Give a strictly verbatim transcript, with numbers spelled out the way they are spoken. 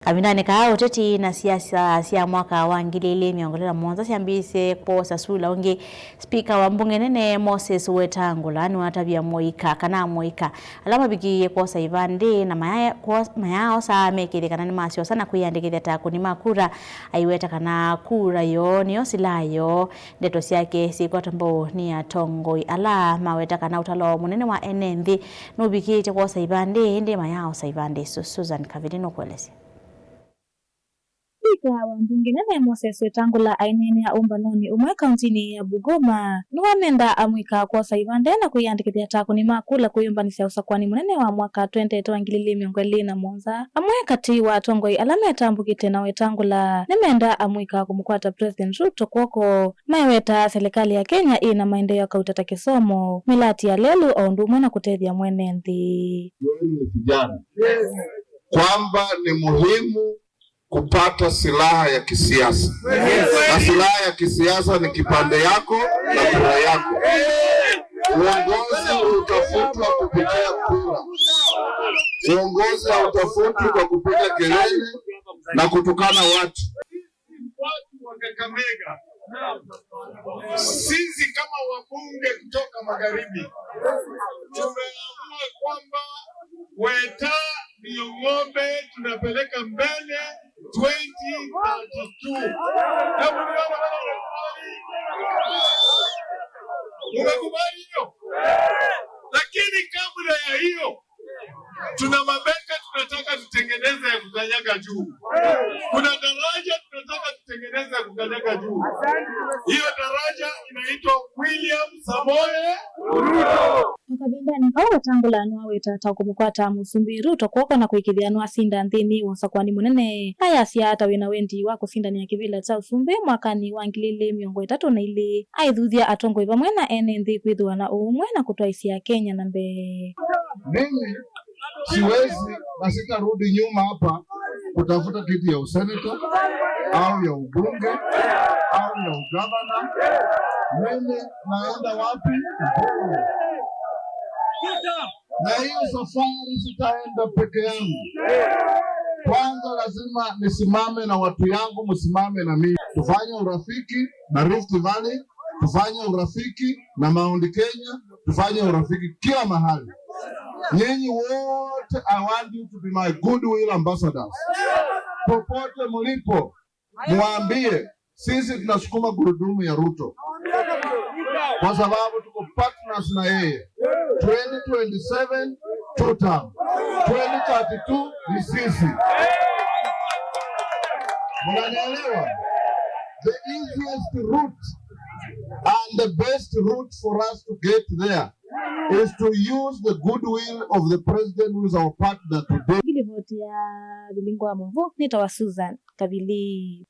Kavindanĩ kaa, ũteti na siasa sya mwaka wa ngili ili mĩongo ĩlĩ na mũonza syambĩĩsye kwosa sula ũngĩ. Spika wa mbunge nene Moses Wetangula nĩwatavya amũika kana amũika ala mavikĩĩe kwosa ivandĩ na maya-, kwo-, mayaaosa mekĩthye kana nĩmasyosa na kwĩyandĩkĩthya ta akũni ma kura. Aiweta kana kura yoo nĩyo silaha yoo. Ndeto syake syĩkwatwa mbau nĩ atongoi ala maweta kana ũtalo mũnene wa ene nthĩ nũvikĩĩtye kwosa ivandĩ, ĩndĩ mayaaosa ivandĩ isu. Susan Kavili nũkũelesya. Spika wa mbunge nene Moses Wetangula aineenea ũmbanonĩ ũmwe kauntinĩ ya Bungoma nĩwamenda amũika kwosa ivandĩ na kwĩyandĩkĩthya ta akũni ma kula kwĩyũmbanĩsya ũsakũani mũnene wa mwaka twenty twenty-two wa ngili ili mĩongo ĩlĩ na mũonza. Amwe katĩ wa atongoi ala metambũkĩte na Wetangula nĩmenda amũika kũmũkwata President Ruto kw'oko. Maiweta serikali ya Kenya ĩ na maendeeo kauta ta kĩsomo, mĩlati ya lelũ, o ũndũ ũmwe na kũtethya mwene nthĩ. Wenu ni vijana, kwamba ni muhimu kupata silaha ya kisiasa. Na silaha ya kisiasa ni kipande yako na kura yako. Uongozi utafutwa kupitia kura. Uongozi hautafutwi kwa kupiga kelele na kutukana watu. Watu wa Kakamega, sisi kama wabunge kutoka magharibi, tumeamua kwamba Weta ndiyo ng'ombe tunapeleka mbele twenty thirty-two. Hebu nione kama unakubali. Umekubali hiyo? Lakini kabla ya hiyo, tuna mabeka tunataka tutengeneze ya kukanyaga juu. Kuna daraja tunataka tutengeneze ya kukanyaga juu. Hiyo daraja inaitwa William Samoei Ruto. O kavindanĩ kau, Wetangula nĩwaweta ta kũmũkwata Mũsumbĩ Ruto kw'oko na kũĩkĩĩthya nĩwasinda nthĩnĩ wa ũsakũani mũnene. Ayasya ta wĩ na wendi wa kũsindanĩa kĩvĩla kya ũsumbĩ mwakanĩ wa ngili ili mĩongo ĩtatũ na ilĩ, aithuthya atongoi vamwe na ene nthĩ kwĩthĩwa na ũũmwe na kũtwaĩsya Kenya na mbee. Mimi siwezi na sitarudi nyuma hapa kutafuta kiti ya useneta au ya ubunge au ya ugavana. Mimi naenda wapi? Na hiyo safari sitaenda peke yangu. Kwanza lazima nisimame na watu yangu, msimame na mimi. Tufanye urafiki na Rift Valley, tufanye urafiki na Mount Kenya, tufanye urafiki kila mahali. Nyinyi wote, I want you to be my goodwill ambassadors. Popote mlipo, mwambie, sisi tunasukuma gurudumu ya Ruto kwa sababu tuko partners na yeye. Twenty twenty-seven, two term. Twenty thirty-two ni sisi. Mnanielewa? The easiest route and the best route for us to get there is to use the goodwill of the president who is our partner today. Ngilivoti ya Vilingo wa Mvu, nĩtawa Susan Kavili.